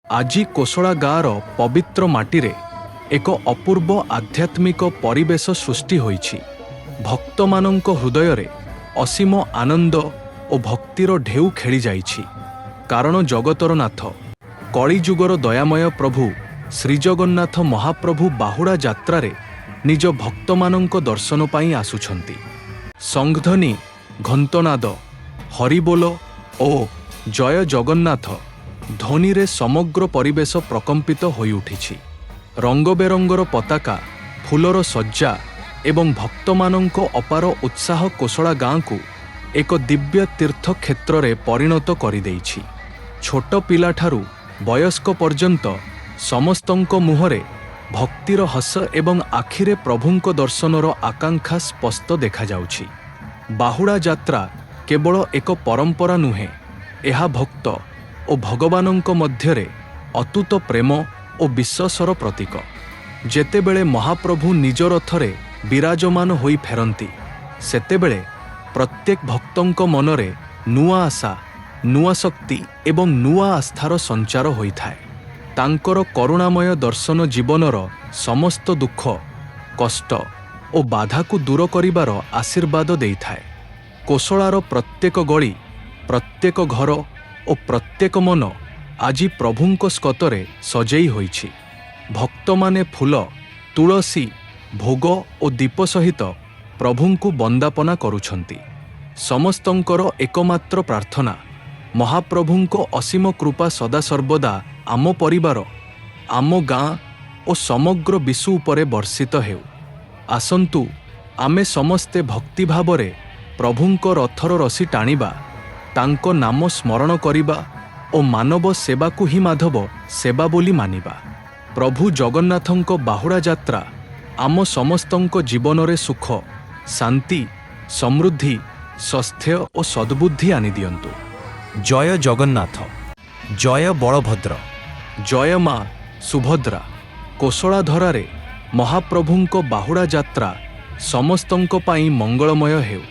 ଆଜି କୋଶଳା ଗାଁର ପବିତ୍ର ମାଟିରେ ଏକ ଅପୂର୍ବ ଆଧ୍ୟାତ୍ମିକ ପରିବେଶ ସୃଷ୍ଟି ହୋଇଛି। ଭକ୍ତମାନଙ୍କ ହୃଦୟରେ ଅସୀମ ଆନନ୍ଦ ଓ ଭକ୍ତିର ଢେଉ ଖେଳିଯାଇଛି, କାରଣ ଜଗତର ନାଥ, କଳିଯୁଗର ଦୟାମୟ ପ୍ରଭୁ ଶ୍ରୀଜଗନ୍ନାଥ ମହାପ୍ରଭୁ ବାହୁଡ଼ା ଯାତ୍ରାରେ ନିଜ ଭକ୍ତମାନଙ୍କ ଦର୍ଶନ ପାଇଁ ଆସୁଛନ୍ତି। ଶଙ୍ଖଧ୍ୱନି, ଘଣ୍ଟନାଦ, ହରିବୋଲ ଓ ଜୟ ଜଗନ୍ନାଥ ଧ୍ୱନିରେ ସମଗ୍ର ପରିବେଶ ପ୍ରକମ୍ପିତ ହୋଇଉଠିଛି। ରଙ୍ଗବେରଙ୍ଗର ପତାକା, ଫୁଲର ସଜ୍ଜା ଏବଂ ଭକ୍ତମାନଙ୍କ ଅପାର ଉତ୍ସାହ କୋଶଳା ଗାଁକୁ ଏକ ଦିବ୍ୟ ତୀର୍ଥକ୍ଷେତ୍ରରେ ପରିଣତ କରିଦେଇଛି। ଛୋଟ ପିଲାଠାରୁ ବୟସ୍କ ପର୍ଯ୍ୟନ୍ତ ସମସ୍ତଙ୍କ ମୁହଁରେ ଭକ୍ତିର ହସ ଏବଂ ଆଖିରେ ପ୍ରଭୁଙ୍କ ଦର୍ଶନର ଆକାଂକ୍ଷା ସ୍ପଷ୍ଟ ଦେଖାଯାଉଛି। ବାହୁଡ଼ା ଯାତ୍ରା କେବଳ ଏକ ପରମ୍ପରା ନୁହେଁ, ଏହା ଭକ୍ତ ଓ ଭଗବାନଙ୍କ ମଧ୍ୟରେ ଅତୁଟ ପ୍ରେମ ଓ ବିଶ୍ୱାସର ପ୍ରତୀକ। ଯେତେବେଳେ ମହାପ୍ରଭୁ ନିଜ ରଥରେ ବିରାଜମାନ ହୋଇ ଫେରନ୍ତି, ସେତେବେଳେ ପ୍ରତ୍ୟେକ ଭକ୍ତଙ୍କ ମନରେ ନୂଆ ଆଶା, ନୂଆ ଶକ୍ତି ଏବଂ ନୂଆ ଆସ୍ଥାର ସଞ୍ଚାର ହୋଇଥାଏ। ତାଙ୍କର କରୁଣାମୟ ଦର୍ଶନ ଜୀବନର ସମସ୍ତ ଦୁଃଖ, କଷ୍ଟ ଓ ବାଧାକୁ ଦୂର କରିବାର ଆଶୀର୍ବାଦ ଦେଇଥାଏ। କୋଶଳାର ପ୍ରତ୍ୟେକ ଗଳି, ପ୍ରତ୍ୟେକ ଘର ଓ ପ୍ରତ୍ୟେକ ମନ ଆଜି ପ୍ରଭୁଙ୍କ ସ୍କତରେ ସଜେଇ ହୋଇଛି। ଭକ୍ତମାନେ ଫୁଲ, ତୁଳସୀ, ଭୋଗ ଓ ଦୀପ ସହିତ ପ୍ରଭୁଙ୍କୁ ବନ୍ଦାପନା କରୁଛନ୍ତି। ସମସ୍ତଙ୍କର ଏକମାତ୍ର ପ୍ରାର୍ଥନା, ମହାପ୍ରଭୁଙ୍କ ଅସୀମ କୃପା ସଦାସର୍ବଦା ଆମ ପରିବାର, ଆମ ଗାଁ ଓ ସମଗ୍ର ବିଶ୍ୱ ଉପରେ ବର୍ଷିତ ହେଉ। ଆସନ୍ତୁ, ଆମେ ସମସ୍ତେ ଭକ୍ତିଭାବରେ ପ୍ରଭୁଙ୍କ ରଥର ରସି ଟାଣିବା, ତାଙ୍କ ନାମ ସ୍ମରଣ କରିବା ଓ ମାନବ ସେବାକୁ ହିଁ ମାଧବ ସେବା ବୋଲି ମାନିବା। ପ୍ରଭୁ ଜଗନ୍ନାଥଙ୍କ ବାହୁଡ଼ା ଯାତ୍ରା ଆମ ସମସ୍ତଙ୍କ ଜୀବନରେ ସୁଖ, ଶାନ୍ତି, ସମୃଦ୍ଧି, ସ୍ୱାସ୍ଥ୍ୟ ଓ ସଦ୍ବୁଦ୍ଧି ଆଣିଦିଅନ୍ତୁ। ଜୟ ଜଗନ୍ନାଥ, ଜୟ ବଳଭଦ୍ର, ଜୟ ମା ସୁଭଦ୍ରା। କୋଶଳାଧରାରେ ମହାପ୍ରଭୁଙ୍କ ବାହୁଡ଼ା ଯାତ୍ରା ସମସ୍ତଙ୍କ ପାଇଁ ମଙ୍ଗଳମୟ ହେଉ।